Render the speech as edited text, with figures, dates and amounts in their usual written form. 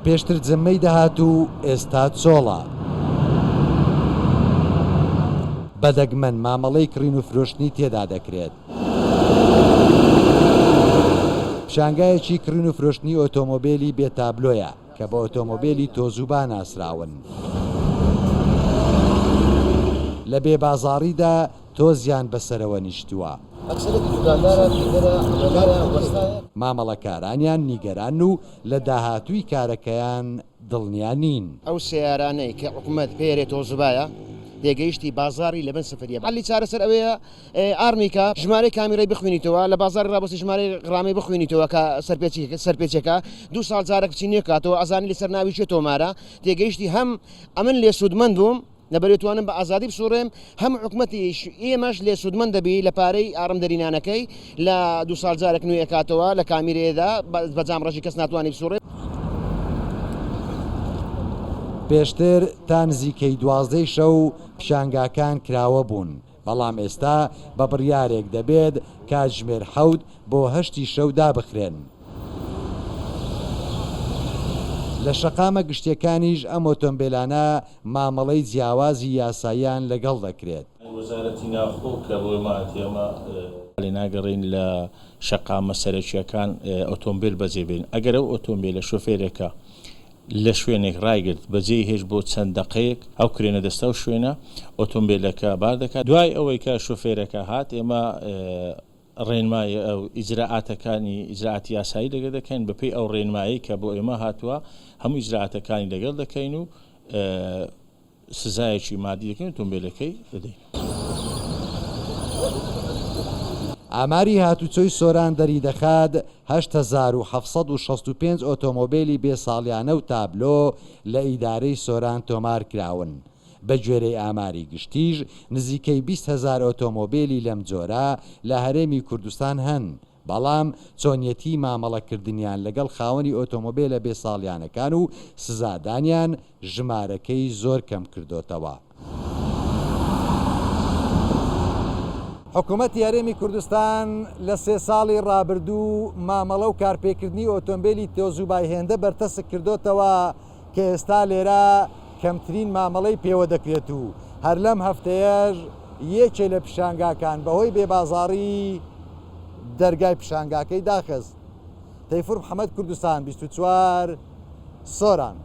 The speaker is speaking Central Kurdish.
پێشتر جممەی دەهات و ئێستا چۆڵە. بە دەگمەن مامەڵەی کڕین و فرۆشتنی تێدا دەکرێت. پیشانگایەکی کڕین و فرۆشتنی ئۆتۆمۆبێلی بێ تابلۆیە کە بە ئۆتۆمۆبێلی تۆزوبا ناسراون. لە بێ بازاڕیدا تۆزیان بەسەرەوە نیشتووە. مامەڵەکارانیان نیگەرانن و لە داهاتووی کارەکەیان دڵنیا نین. ئەو سەیارانەی کە حکومەت پێرێ تۆزوبایە تێگەیشتی بازاڕی لەبن سفریە حەلی چارەسەر ئەوەیە ئارمیکا ژمارەی کامیرای بخوێنیتەوە لە بازاڕی ڕابەستی ژمارەی غرامەی بخوێنیتەوە کە سەرپێچی سەرپێچەکە دوو ساڵ جارێک بچی نوێ کاتەوە ئەزانی لەسەر ناوی کێ تۆمارە تێگەیشتی هەم ئەمن لێ سوودمەند بووم لەبەرێ توانم بە ئازادی بسوڕێم هەم حکومەتیش ئێمەش لێ سوودمەند دەبی لە پارەی ئارم دەرینانەکەی لە دوو ساڵ جارێک نوێ ئەکاتەوە لە کامیرەیەدا بە جام ڕەشی کەس ناتوانێ بسوڕێ. پێشتر تا نزیکەی دوازدەی شەو پیشانگاکان کراوە بوون، بەڵام ئێستا بە بڕیارێک دەبێت کاتژمێر حەوت بۆ هەشتی شەو دابخرێن. لە شەقامە گشتییەکانیش ئەم ئۆتۆمبێلانە مامەڵەی جیاوازی یاساییان لەگەڵ دەکرێت. وەزارەتی ناوخۆ کە بۆ ئێمە هاتیە ئێمە لێ ناگەڕێین لە شەقامە سەرەکییەکان ئۆتۆمبێل بەجێ بێلین، ئەگەر ئەو ئۆتۆمبێلە شۆفێرێکە لە شوێنێک ڕایگرت بەجێی هێشت بۆ چەند دەقەیەک، ئەو کرێنە دەستە ئەو شوێنە ئۆتۆمبێلەکە بار دەکات، دوای ئەوەی کە شۆفێرەکە هات ئێمە ڕێنمایی ئەو ئیجرائاتەکانی ئیجرائاتی یاسایی لەگەڵ دەکەین، بەپێی ئەو ڕێنمایەی کە بۆ ئێمە هاتووە هەموو ئیجرائاتەکانی لەگەڵ دەکەین و سزایەکی مادی دەکەین و ئۆتۆمبێلەکەی دەدەین. ئاماری هاتوچۆی سۆران دەریدەخات، 8765 ئۆتۆمۆبێلی بێ ساڵیانە و تابلۆ لە ئیدارەی سۆران تۆمارکراون، بەگوێرەی ئاماری گشتیش نزیکەی 20 هەزار ئۆتۆمۆبێلی لەم جۆرە لە هەرێمی کوردستان هەن، بەڵام چۆنیەتیی مامەڵەکردنیان لەگەڵ خاوەنی ئۆتۆمۆبێلە بێ ساڵیانەکان و سزادانیان ژمارەکەی زۆر کەمکردۆتەوە. حکومەتی هەرێمی کوردستان لە سێ ساڵی ڕابردوو مامەڵە و کارپێکردنی ئۆتۆمبێلی تۆزوبای هێندە بەرتەسک کردۆتەوە کە ئێستا لێرە کەمترین مامەڵەی پێوە دەکرێت و هەر لەم هەفتەیەش یەکێ لە پیشانگاکان بەهۆی بێبازاڕی دەرگای پیشانگاکەی داخست. تەیفور محەمەد کوردستان 24 سۆران.